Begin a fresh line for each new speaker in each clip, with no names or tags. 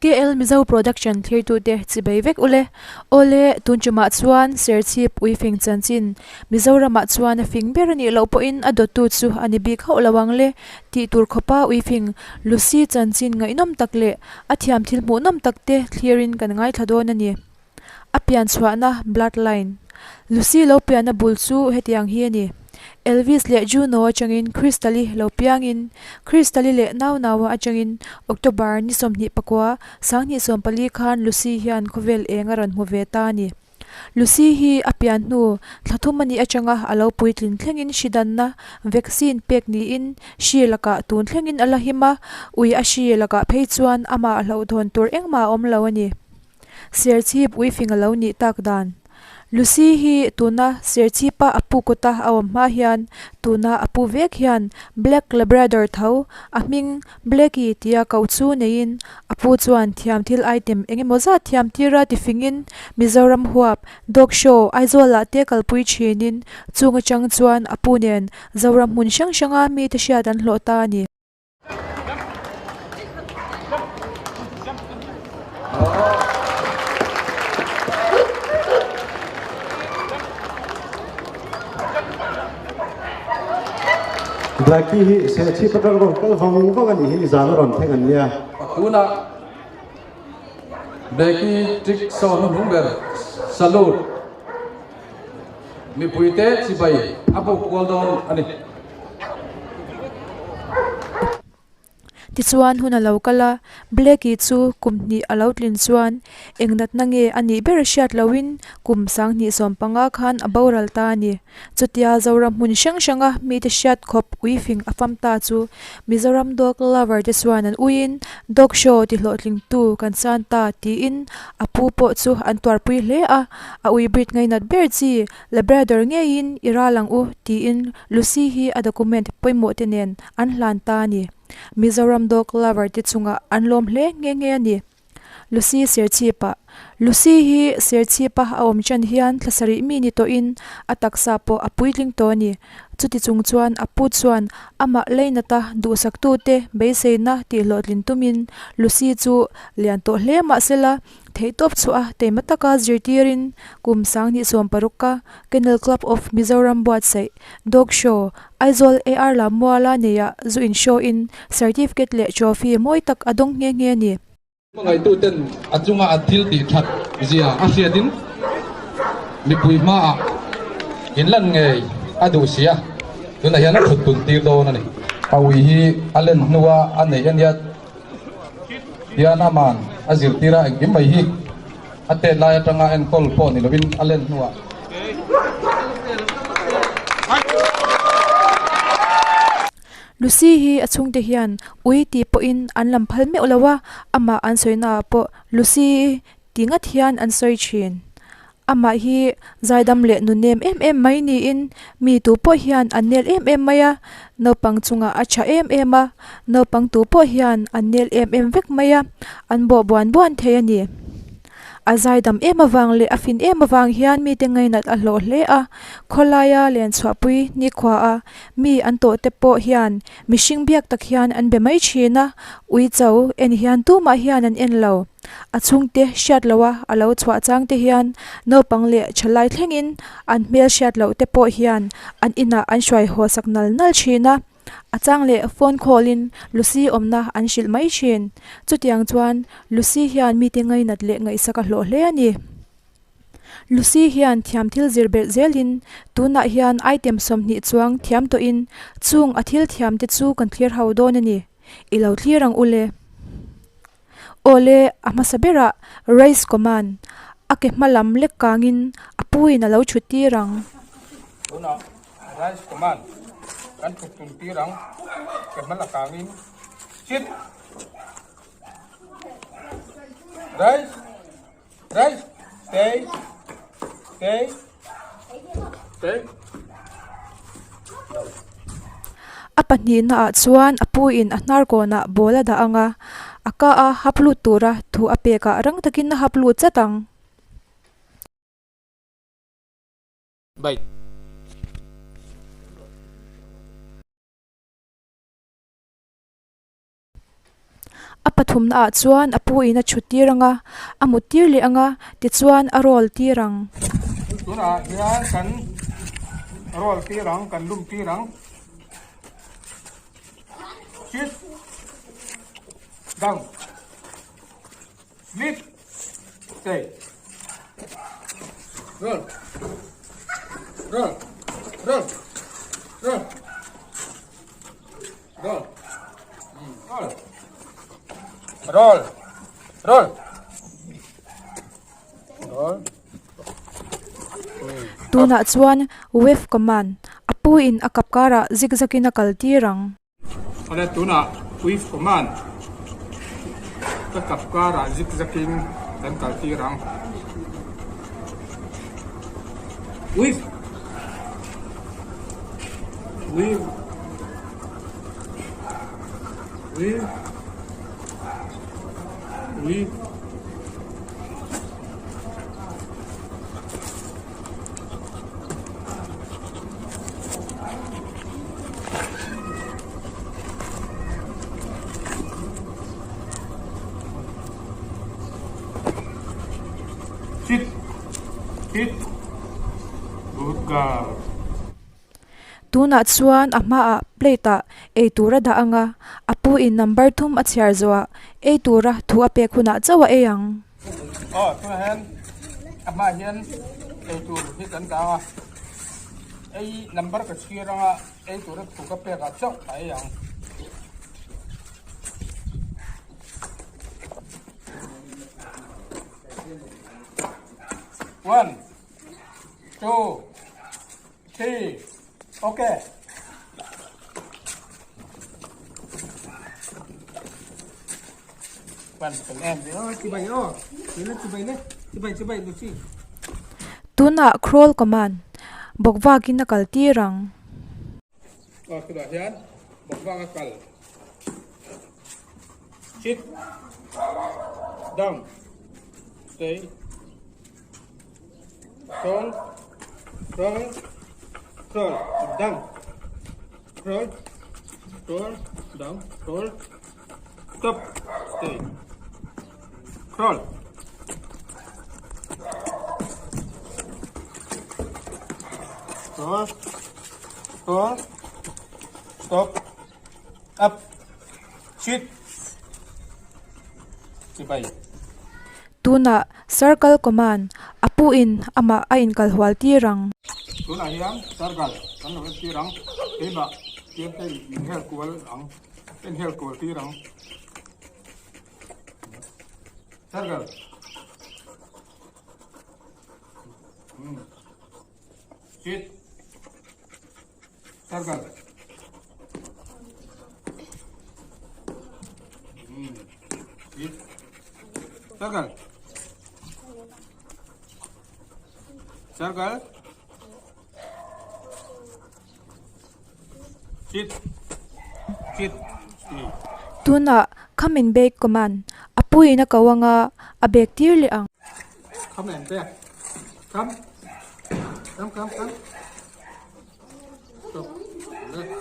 KL Mizo Production thlirtute chibei vek ule. Awle, tun tumah chuan Serchhip Uifing chanchin Mizoramah chuan a fing ber a nih loh pawhin a dawttu chu a ni bik hauh lo ang le tih tur khawpa Uifing Lucy chanchin ngaihnawm tak leh a thiam thil hmuhnawm takte thlirin kan ngaithla dawn a ni. A pian chhuahna Bloodline. Lucy lo pianna bul chu hetiang hi a ni. Elvis leh Juno atangin Crystal-i lo piangin, Crystal-i leh Nau Naua atangin October ni 24, 2014 khan Lucy hian khawvel eng a rawn hmu ve ta a ni. Lucy hi a pian hnu thla thum a nih atanga a lo puitlin thlengin hri danna vaccine pek niin hri lakah tun thlengin a la him a, ui a hri lakah phei chuan amah hlauhthawn tur engmah a awm lo a ni. Serchhip uifing a lo nih tak dan. Lucy hi tuna Serchhipa a pu kawta a awm hma hian tuna a pu vek hian Black Labrador tho a hming Blackie tia koh chu neiin a pu chuan thiam thil item eng emaw zat thiam tira tifingin Mizoram huap Dog Show Aizawlah te kalpui thinin chung atang chuan a pu nen Zoram hmun hrang hranga mite hriat an hlawh ta a ni.
Blackie hi Serchhip atang rawn kal vang vang a nih hi nizan a rawn thleng an nia.
Tunah Blackie trick show hnuhnung ber salute mipuite chibai a buk kual dawn a ni.
Tichuan hun a lo kal a, Blackie chu kum hnih a lo tlin chuan eng natna nge a nih ber hriat lohin kum 2015 khan a boral ta a ni. Chutia Zoram hmun hrang hranga mite hriat khawp uifing a fam ta chu Mizoram Dog Lover te chuan an uiin Dog Show ti hlawhtlingtu kan chan ta tiin a pu pawh chu an tuarpui hle a, a ui breed ngainat ber chi Labrador ngeiin i ral ang u tiin Lucy hi a document pawimawh te nen an hlan ta a ni. Mizoram dog lover te chungah an lawm hle nghe nghe a ni. Lucy Serchhipa Lucy hi Serchhipa a awm ṭan hian thla sarih mi ni tawhin a taksa pawh a puitling tawh a ni. Chuti chung chuan a pu chuan amah leinata duhsaktute beiseina tihhlawhtlin tumin Lucy chu lian tawh hle mahsela Theihtawp chhuah a teima taka zirtirin kum 2016 ka Kennel Club of Mizoram buatsaih Dog Show Aizawl AR Lammuala neiah zu in show in certificate leh trophy mawi tak a dawng nghe nghe a ni.
Hmangaihtu ten a chunga an thil tih that zia a hriatin mipui hmaah inlan ngei a duh si a, tunah hian a thut tun tir dawn a ni. A ui hi a len hnua a neih a nia. Hian aman a zirtir a engkim mai hi a tet lai atanga enkawl pawh ni lovin a len hnuah.
Lucy hi a chhungte hian ui tih pawhin an lam phal meuh lo a, amah an sawina ah pawh Lucy ti ngat hian an sawi thin. Amah hi zaidam leh nunem em em mai niin mi tu pawh hian an nel em em mai a, naupang chungah a tha em em a, naupang tu pawh hian an nel em em vek mai a, an bawh buan buan thei a ni. A zaidam em avang leh a fin em avang hian mite ngainat a hlawh hle a, khawlaia len chhuahpui nikhua a mi an tawh te pawh hian mihring biak tak hian an be mai thin a, uicho en hian tumah hian an en lo. A chhungte hriat loha a lo chhuah chang te hian naupang leh thalai thlengin an hmel hriat loh te pawh hian an inah an hruai haw sak nal nal thin a, a chang leh phone call in Lucy awmna an hrilh mai thin. Chutiang chuan Lucy hian mite ngainat leh ngaihsak a hlawh hle a ni. Lucy hian thiam thil zir belh zelin tunah hian item 20 chuang thiam tawhin chung a thil thiam te chu kan thlir ho dawn a ni. I lo thlir ang u le. Awle, a hmasa berah Race Command a ke hma lam lek kangin a puin a lo thut tir ang.
Tunah Race Command kan thut tum tir ang, ke hma la kangin Sit! Race! Race! Stay! Stay! Stay!
A pahnihna ah chuan a pu in a hnar kawnah ball a dah ang a, a ka a hap lut tura thu a pek ah rang takin a hap lut zat ang.
Bite.
A pathumna ah chuan a pu in a thut tir ang a, a mut tir leh ang a, tichuan a roll tir ang.
Tunah hian kan roll tir ang, kan lum tir ang. Sit down. Sleep. Stay. Roll. Roll. Roll. Roll. Roll. Roll. Roll. Roll. Roll.
Tunah chuan wave command a pu in a kap karah zigzag in a kal tir ang.
Awle tunah wave command ka kap karah zigzag in kan kal tir ang. Wave. Wave. Wave. Wave. Sit. Sit. Good girl.
Tunah chuan a hmaah plate ah ei tur a dah ang a, a pu in number thum a chhiar zawhah ei tura thu a pek hunah chauh a ei ang.
Aw tunah hian a hmaah hian ei tur hi kan dah ang a, ei number ka chhiar ang a, ei tura thu ka pek ah chauh a ei ang. One, two, Three, ok.
Tunah crawl command bawk vakin a kal tir ang.
Aw tunah hian bawk vak a kal. Sit down stay. Crawl, crawl, crawl, down, crawl, crawl, down, crawl, stop, stay, crawl. Crawl, crawl, stop, up, sit, chibai.
Tunah Circle Command a pu in amah a inkal hual tir ang.
Tunah hian Circle kan lo en tir ang, keimah tiang te in hel kual ang, en hel kual tir ang. Circle. Sit. Circle. Sit. Circle. Circle. Sit. Sit.
Tunah come and bake command a puiin a ko anga a bek tir leh ang.
Come and bake. Come. Come, come, come. Stop. Left.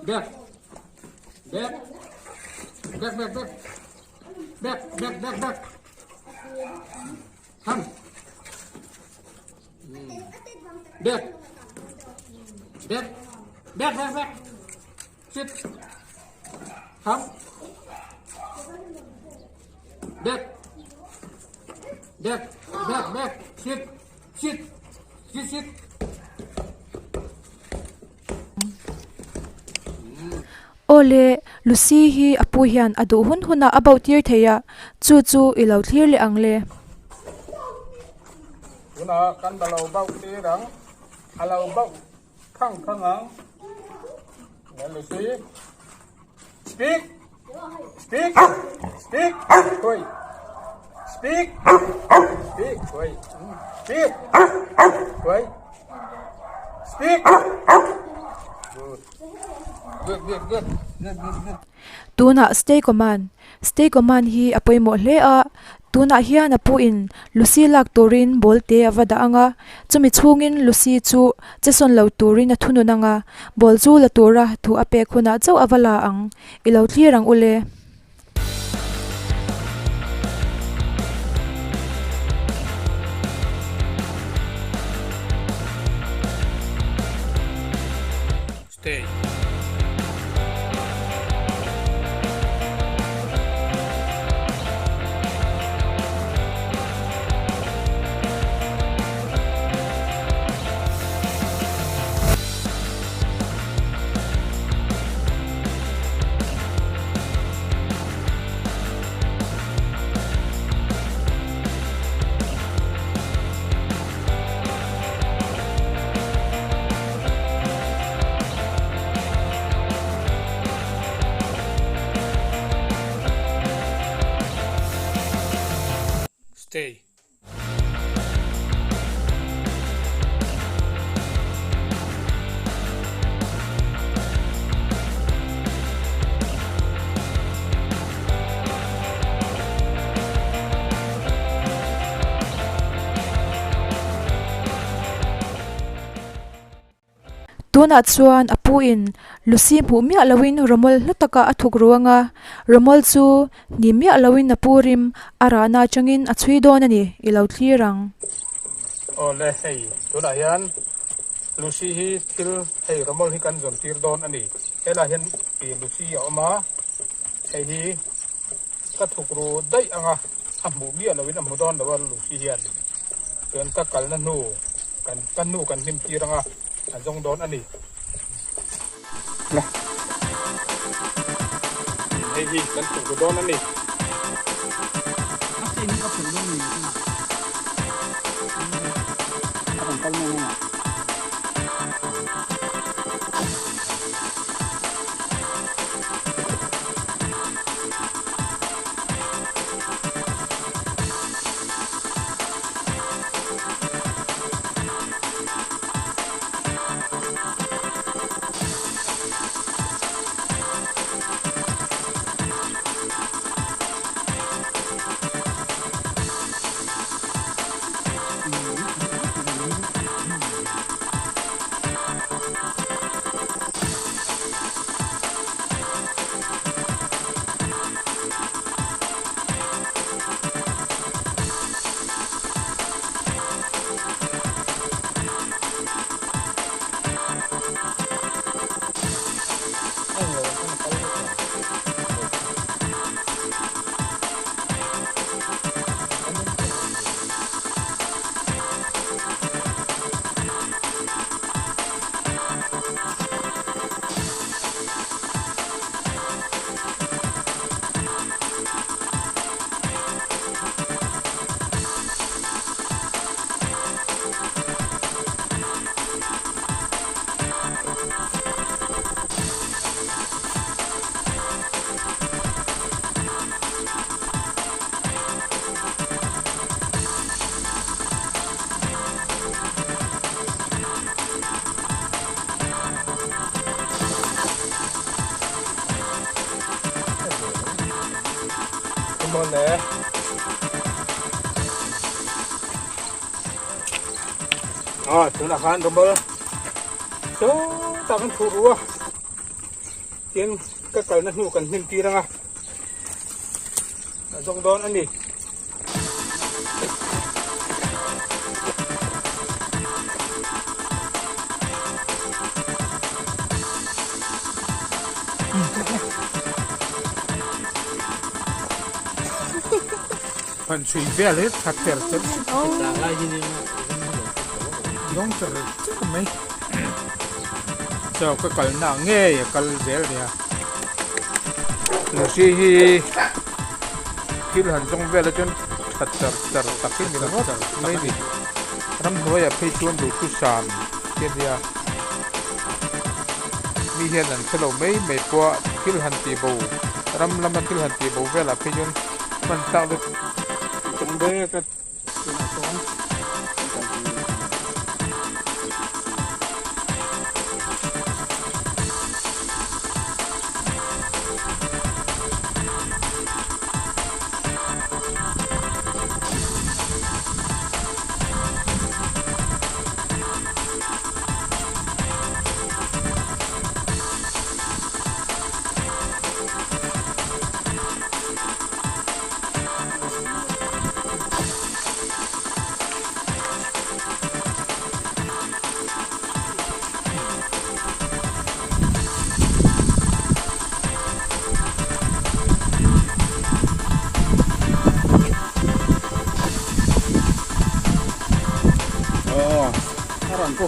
Back. Back. Back, back, back. Back, back, back, back. Come. Back. Back. Back, back, back. Sit. Come. Back. Back, back, back. Sit. Sit. Sit, sit.
Aw le, Lucy hi a pu hian a duh hun hunah a bauh tir thei a, chu chu i lo thlir leh ang le.
Tunah kan ba lo bauh tir ang, a lo bauh khang khang ang. Le Lucy, speak, speak, speak, khawi, speak, speak, khawi, speak, khawi, speak.
Tunah Stay Command, Stay Command hi a pawimawh hle a, tunah hian a puin Lucy lak turin ball te a va dah ang a, chumi chhungin Lucy chu che sawn lo turin a thunun ang a, ball chu la tura thu a pek hunah chauh a va la ang, i lo thlir ang ule.
Stay. Stay.
Tunah chuan a pu in Lucy hmuh miah loin rawmawl hla takah a thuk ruang a, rawmawl chu ni miah loin a pu rim a rahna atangin a chhui dawn a ni, i lo thlir ang.
Awle hei tunah hian Lucy hi thil hei rawmawl hi kan zawn tir dawn a ni, helaiah hian ih Lucy a awm a, hei hi ka thuk ru daih ang a, a hmuh miah loin a hmu dawn lo a Lucy hian. Chuan ka kalna hnu kan ka hnu kan hnim tir anga a zawng dawn a ni. Hei hi kan thuk ru dawn a ni. Aw tunah khan rawmawl sawtah kan thuh ru a tin ka kalna hnu kan hnim tir ang a a zawng dawn a ni. Han chhui vel hi tha cher cher zawng cher cher mai chaw ka kalna ngei a kal zel nia Lucy hi thil han zawng vel a chuan tha char char tak hi ni ringawt mai ni ramhnuaiah phei chuan duhthusam te a nia. Mi hian an hre lo mai mai pawh a thil han tih bo ram lama thil han tih bo velah phei chuan hman tlak lut tum dek a tunah chuan.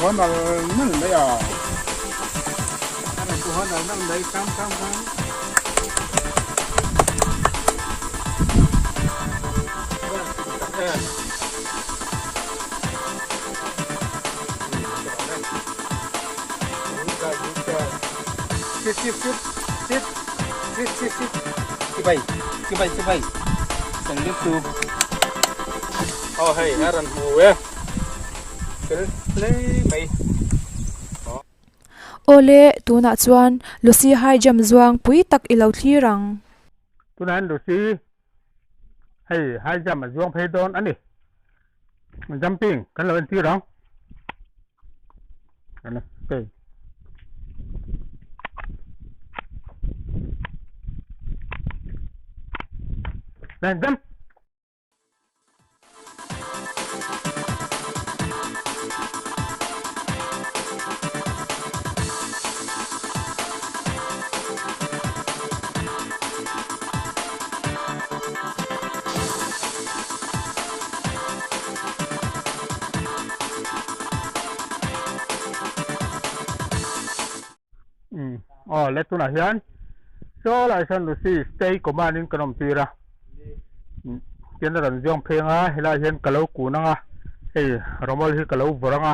haw nal nal mai a. A rawn pu haw nal nal mai kham kham kham. Tak em. Sit sit sit sit sit sit sit chibai chibai chibai sangit chu aw hei a rawn hmu e fel hle mai.
Awle tunah chuan Lucy high jump zuang pui tak i lo thlir ang.
Tunah hian Lucy hei high jump a zuang phei dawn a ni. Jumping kan lo entir ang. Okay. Then jump. Aw le tunah hian saw lai sawn Lucy stay command in kan awm tir a tin a rawn zawng pheng a helai hian ka lo kun ang a hei rawmawl hi ka lo vawrh ang a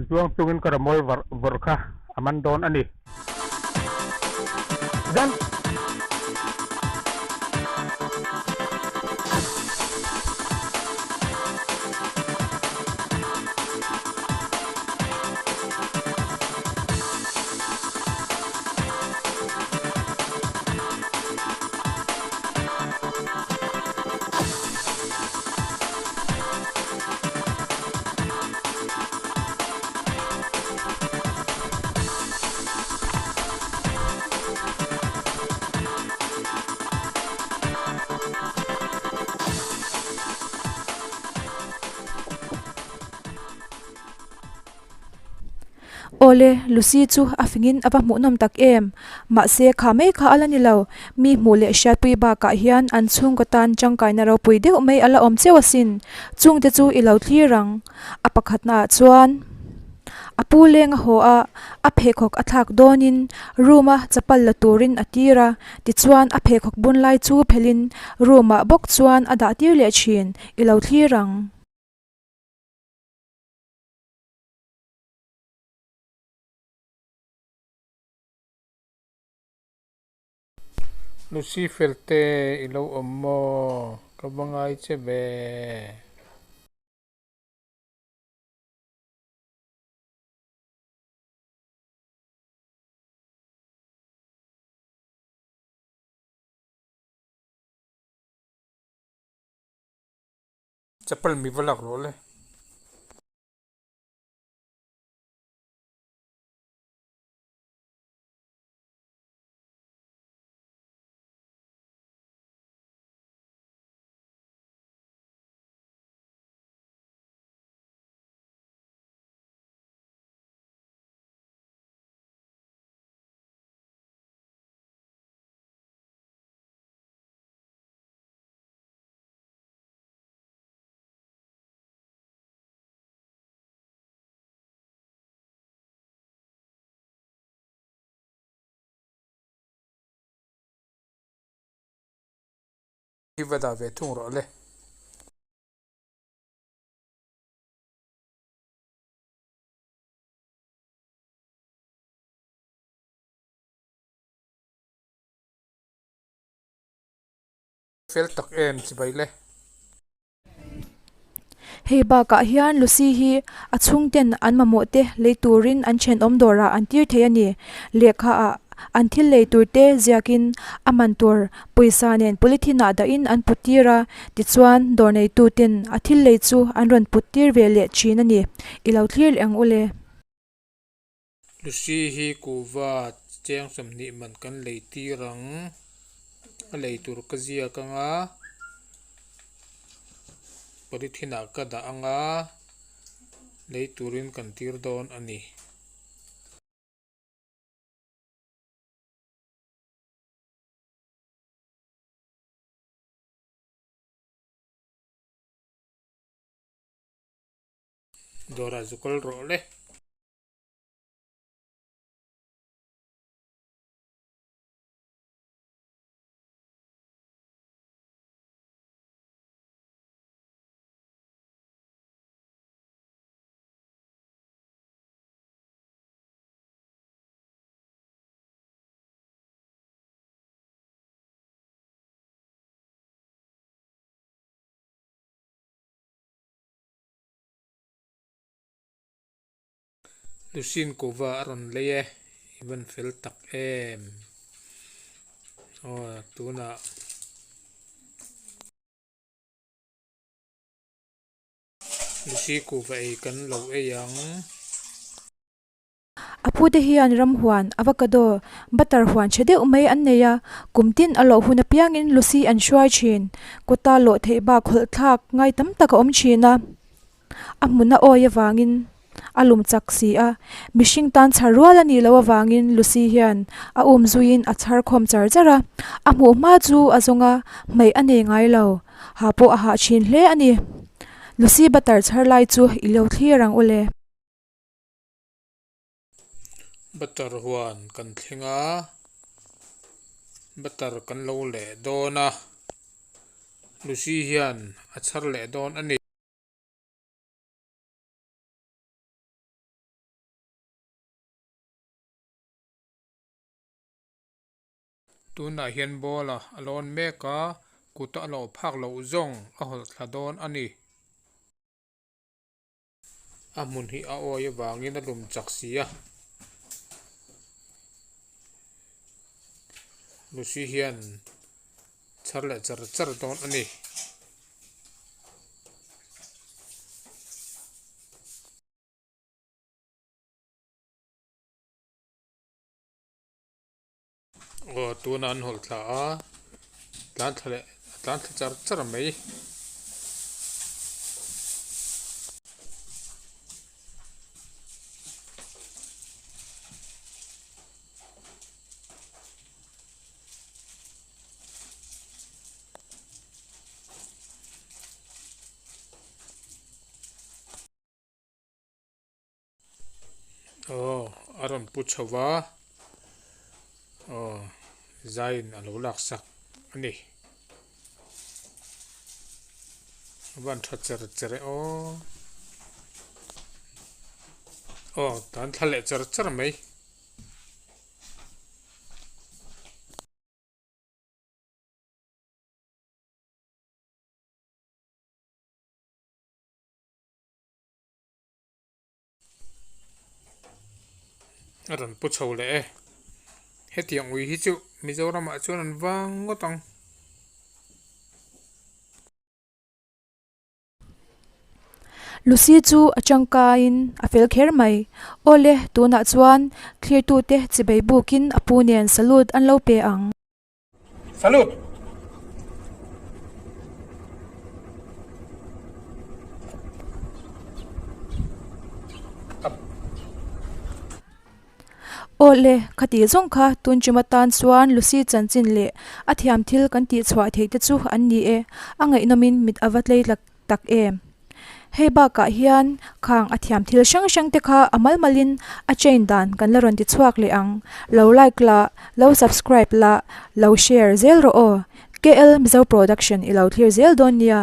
zuang chungin ka rawmawl vawrh kha a man dawn a ni. Jump.
Awle, Lucy chu a fingin a va hmuhnawm tak em? Mahse, kha mai kha a la ni lo. Mi hmuh leh hriatpui bakah hian an chhungkaw tan tangkaina ropui deuh mai a la awm cheu asin. Chungte chu i lo thlir ang. A pakhatnaah chuan a pu leng a haw a, a pheikhawk a thlak dawnin room a chapal la turin a tir a, tichuan a pheikhawk bun lai chu phelhin room ah bawk chuan a dah tir leh thin, i lo thlir ang.
Lucifer te i lo awm maw? Ka va ngai che ve. Chapal mi va lak rawh le. Hi va dah ve thung rawh le. Fel tak em chibai le.
Hei bakah hian Lucy hi a chhungten an mamawh te lei turin an thenawm dawrah an tir thei a ni. Lehkha ah an thil lei tur te ziakin a man tur pawisa nen polythene ah dahin an put tir a, tichuan dawr neitu ten a thil lei chu an rawn put tir ve leh thin a ni. I lo thlir leh ang u le.
Lucy hi kuhva cheng 20 man kan lei tir ang. A lei tur ka ziak ang a, polythene ah ka dah ang a, lei turin kan tir dawn a ni. Dawrah zu kal rawh le. Lusin kuhva a rawn lei e, i van fel tak em. Aw tunah. Lucy kuhva ei kan lo ei ang.
A pute hian ram huan, avocado, butter huan tha deuh mai an nei a, kum tin a lawh hun apiangin Lucy an hruai thin. Kawta lawh theih bak hawlh thlak ngai tam tak a awm thin a, a hmun a awi avangin a lum chak si a, mihring tan chhar rual a nih loh avangin Lucy hian a um zuiin a chhar khawm char char a, a hmuh hma chu a zawng a, hmeih a nei ngai lo. Ha pawh a hah thin hle a ni. Lucy butter chhar lai chu i lo thlir ang ule.
Butter huan kan thleng a, butter kan lo leh dawn a, Lucy hian a chhar leh dawn a ni. Tunah hian ball a lawn mek a, kut a lawh phak loh zawng a hawlh thla dawn a ni. A hmun hi a awi avangin a lum chak si a. Lucy hian chhar leh char char dawn a ni. Aw tunah an hawlh thla a tlan thla leh a tlan thla char char mai. Aw a rawn pu chho va aw zaiin a lo laksak a ni a van tha cher cher e aw aw tan thla leh char char mai. A rawn pu chho leh e hetiang ui hi chu Mizoram ah chuan an vang ngawt ang.
Lucy chu a tangkaiin a fel kher mai. Awle, tunah chuan thlirtute chibei bukin a pu nen salute an lo pe ang.
Salute!
Awle, khati zawng kha tun ṭum atan chuan Lucy chanchin leh a thiam thil kan tih chhuah theih te chu an ni e, a ngaihnawmin mit a va tlei tlak tak em. Hei bakah hian khang a thiam thil hrang hrang te kha a mal malin a chain dan kan la rawn ti chhuak leh ang. Lo like la, lo subscribe la, lo share zel rawh aw. KL Mizo Production i lo thlir zel dawn nia.